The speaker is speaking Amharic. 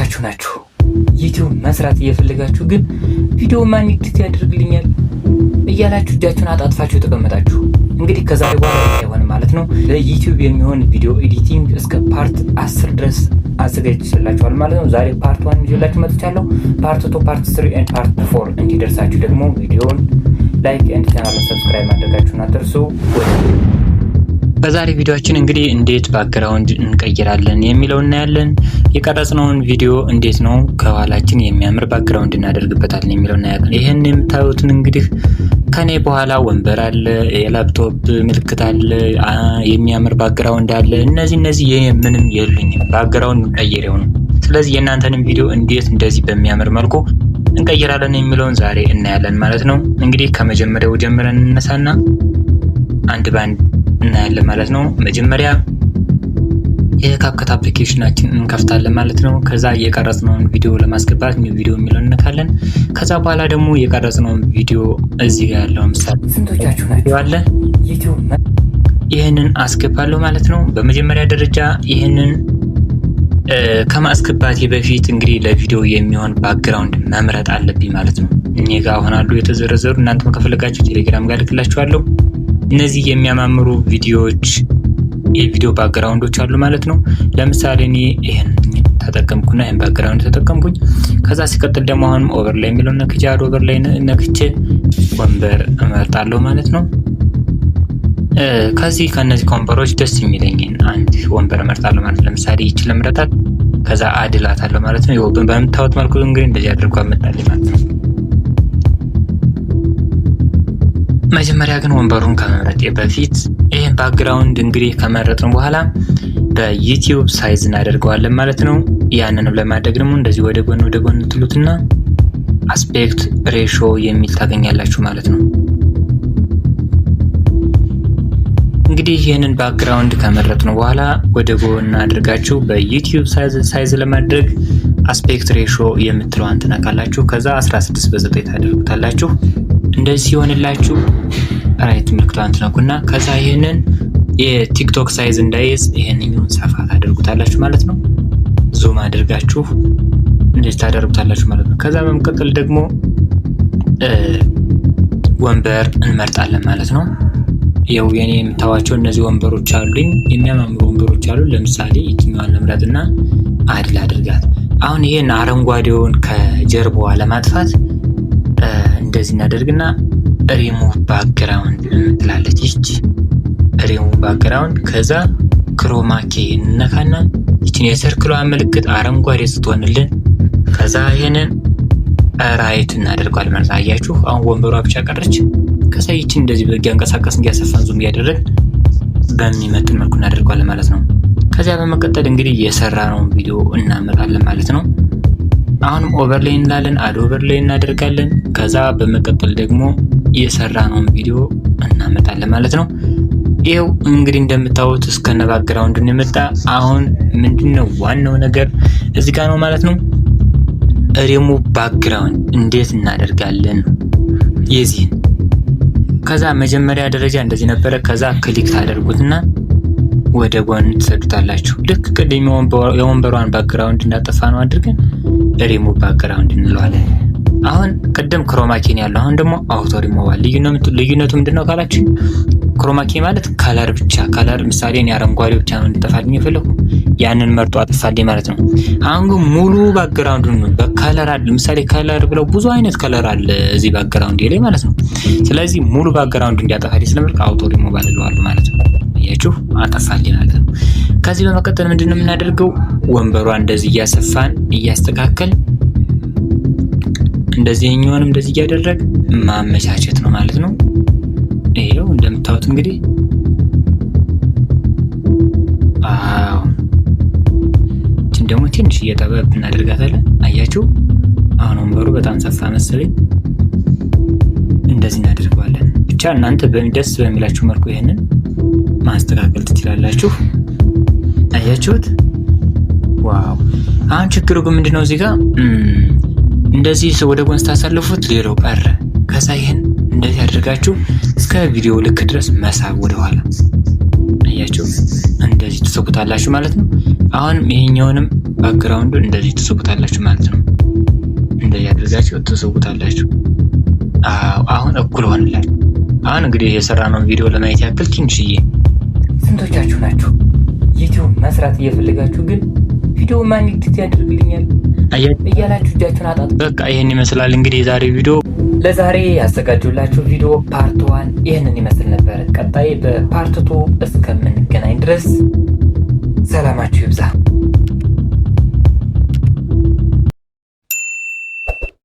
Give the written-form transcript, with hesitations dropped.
ስንቶቻችሁ ናችሁ ዩቲዩብ መስራት እየፈለጋችሁ ግን ቪዲዮ ማን edit ያደርግልኛል እያላችሁ እጃችሁን አጣጥፋችሁ የተቀመጣችሁ? እንግዲህ ከዛሬ በኋላ አይሆንም ማለት ነው። ለዩቲዩብ የሚሆን video editing እስከ part 10 ድረስ አዘጋጅቼላችኋል ማለት ነው። ዛሬ part 1 ይዤላችሁ መጥቻለሁ። Part 2፣ part 3 and part 4 እንዲደርሳችሁ ደግሞ ቪዲዮውን like and ቻናሉን subscribe ማድረጋችሁን አትርሱ። በዛሬ ቪዲዮአችን እንግዲህ እንዴት background እንቀይራለን የሚለው እናያለን። የቀረጽነውን ቪዲዮ እንዴት ነው ከኋላችን የሚያምር background እናደርግበታለን የሚለው እናያለን። ይህን የምታዩትን እንግዲህ ከኔ በኋላ ወንበር አለ፣ የላፕቶፕ ምልክት አለ፣ የሚያምር background አለ። እነዚህ የኔ ምንም የሉኝም፣ background ቀይሬው ነው። ስለዚህ የእናንተንም ቪዲዮ እንዴት እንደዚህ በሚያምር መልኩ እንቀይራለን የሚለውን ዛሬ እናያለን ማለት ነው። እንግዲህ ከመጀመሪያው ጀምረን እንነሳና አንድ ባንድ እናያለን ማለት ነው። መጀመሪያ የ CapCut application ኣችን እንከፍታለን ማለት ነው። ከዛ የቀረጽነውን ቪዲዮ ለማስገባት new video የሚለውን እንነካለን። ከዛ በኋላ ደግሞ የቀረጽነውን ቪዲዮ እዚህ ጋር ያለው ምሳሌ ስንቶቻችሁ ናችሁ አለ፣ ይህንን አስገባለሁ ማለት ነው። በመጀመሪያ ደረጃ ይህንን ከማስገባቴ በፊት እንግዲህ ለቪዲዮ የሚሆን background መምረጥ አለብኝ ማለት ነው። እኔ ጋር አሁን አሉ የተዘረዘሩ፣ እናንተም ከፈለጋችሁ ቴሌግራም ጋር ልክላችኋለሁ። እነዚህ የሚያማምሩ ቪዲዮዎች የቪዲዮ background ኦች አሉ ማለት ነው። ለምሳሌ እኔ ይሄን ተጠቀምኩና ይሄን background ተጠቀምኩኝ። ከዛ ሲቀጥል ደግሞ አሁንም overlay የሚለውን ነክቼ፣ add overlay ነክቼ ወንበር እመርጣለሁ ማለት ነው። ከዚህ ከነዚህ ከወንበሮች ደስ የሚለኝን አንድ ወንበር እመርጣለሁ ማለት ነው። ለምሳሌ ይችን ልምረጣት፣ ከዛ add እላታለሁ ማለት ነው። ይኸው በምታዩት መልኩ እንግዲህ እንደዚህ አድርጎ አመጣልኝ ማለት ነው። መጀመሪያ ግን ወንበሩን ከመምረጤ በፊት ይህን background እንግዲህ ከመረጥን በኋላ በዩቲዩብ size እናደርገዋለን ማለት ነው። ያንንም ለማድረግ ደግሞ እንደዚህ ወደ ጎን ወደ ጎን ትሉትና aspect ratio የሚል ታገኛላችሁ ማለት ነው። እንግዲህ ይህንን background ከመረጥን በኋላ ወደ ጎን አድርጋችሁ በዩቲዩብ size ለማድረግ aspect ratio የምትለዋን ትነካላችሁ። ከዛ 16:9 ታደርጉታላችሁ። እንደዚህ ሲሆንላችሁ right ምልክቷን ትነኩና ከዛ ይህንን የቲክቶክ size እንዳይዝ ይህንኛውን ሰፋ ታደርጉታላችሁ ማለት ነው። Zoom አድርጋችሁ እንደዚህ ታደርጉታላችሁ ማለት ነው። ከዛ በመቀጠል ደግሞ ወንበር እንመርጣለን ማለት ነው። ይኸው የኔ የምታዋቸው እነዚህ ወንበሮች አሉኝ፣ የሚያማምሩ ወንበሮች አሉ። ለምሳሌ ይችኛዋን ልምረጥና add ላድርጋት። አሁን ይሄን አረንጓዴውን ከጀርባዋ ለማጥፋት እንደዚህ እናደርግና ሪሙቭ ባክግራውንድ ትላለች ይቺ ሪሙቭ ባክግራውንድ። ከዛ chroma key እንነካና ይችን የ circle ሏ ምልክት አረንጓዴ ስትሆንልን ከዛ ይሄንን right እናደርገዋለን ማለት ነው። አያችሁ አሁን ወንበሯ ብቻ ቀረች። ከዛ ይችን እንደዚህ እያንቀሳቀስን እያሰፋን zoom እያደረግን በሚመጥን መልኩ እናደርገዋለን ማለት ነው። ከዚያ በመቀጠል እንግዲህ የሰራነውን ቪዲዮ እናመጣለን ማለት ነው። አሁንም overlay እንላለን፣ add overlay እናደርጋለን። ከዛ በመቀጠል ደግሞ የሰራነውን ቪዲዮ እናመጣለን ማለት ነው። ይኸው እንግዲህ እንደምታዩት እስከነ background ነው የመጣ። አሁን ምንድነው ዋናው ነገር እዚህ ጋር ነው ማለት ነው። ሪሙቭ ባክግራውንድ እንዴት እናደርጋለን የዚህን ከዛ መጀመሪያ ደረጃ እንደዚህ ነበረ። ከዛ click ታደርጉትና ወደ ጎን ትሰዱታላችሁ። ልክ ቅድም የወንበሯን background እንዳጠፋ ነው አድርገን ሪሙቭ ባክግራውንድ እንለዋለን። አሁን ቅድም chroma key ን ያለው አሁን ደግሞ አውቶ ሪሙቫል። ልዩነቱ ምንድነው ካላችሁ chroma key ማለት color ብቻ color፣ ምሳሌ እኔ አረንጓዴ ብቻ ነው እንዲጠፋልኝ የፈለኩ ያንን መርጦ አጠፋልኝ ማለት ነው። አሁን ግን ሙሉ background ኡን በ color አለ። ምሳሌ color ብለው ብዙ አይነት color አለ እዚህ background ላይ ማለት ነው። ስለዚህ ሙሉ background እንዲያጠፋልኝ ስለምልክ አውቶ ሪሙቫል እለዋለሁ ማለት ነው። አያችሁ አጠፋልኝ ማለት ነው። ከዚህ በመቀጠል ምንድነው የምናደርገው? ወንበሯ እንደዚህ እያሰፋን እያስተካከል እንደዚህ እኛውንም እንደዚህ እያደረግ ማመቻቸት ነው ማለት ነው። ይሄው እንደምታዩት እንግዲህ አዎ፣ እችን ደግሞ ትንሽ እየጠበብ እናደርጋታለን። አያችሁ አሁን ወንበሩ በጣም ሰፋ መሰለኝ። እንደዚህ እናደርገዋለን። ብቻ እናንተ ደስ በሚላችሁ መልኩ ይሄንን ማስተካከል ትችላላችሁ። አያችሁት? Wow! አሁን ችግሩ ግን ምንድነው እዚህ ጋር እንደዚህ ወደ ጎን ስታሳልፉት ሌላው ቀረ። ከዛ ይሄን እንደዚህ አድርጋችሁ እስከ ቪዲዮ ልክ ድረስ መሳብ ወደኋላ አያችሁ፣ እንደዚህ ትስቡታላችሁ ማለት ነው። አሁንም ይሄኛውንም Background ኡን እንደዚህ ትስቡታላችሁ ማለት ነው። እንደዚህ አድርጋችሁ ትስቡታላችሁ። አዎ፣ አሁን እኩል ሆንላችሁ። አሁን እንግዲህ የሰራነውን ቪዲዮ ለማየት ያክል ትንሽዬ። ስንቶቻችሁ ናችሁ ዩቲዩብ መስራት እየፈለጋችሁ ግን ቪዲዮ ማን edit ያደርግልኛል እያላችሁ እጃችሁን አጣጥ? በቃ ይህን ይመስላል እንግዲህ የዛሬ ቪዲዮ። ለዛሬ ያዘጋጀሁላችሁ ቪዲዮ part 1 ይህንን ይመስል ነበር። ቀጣይ በ part 2 እስከምንገናኝ ድረስ ሰላማችሁ ይብዛ።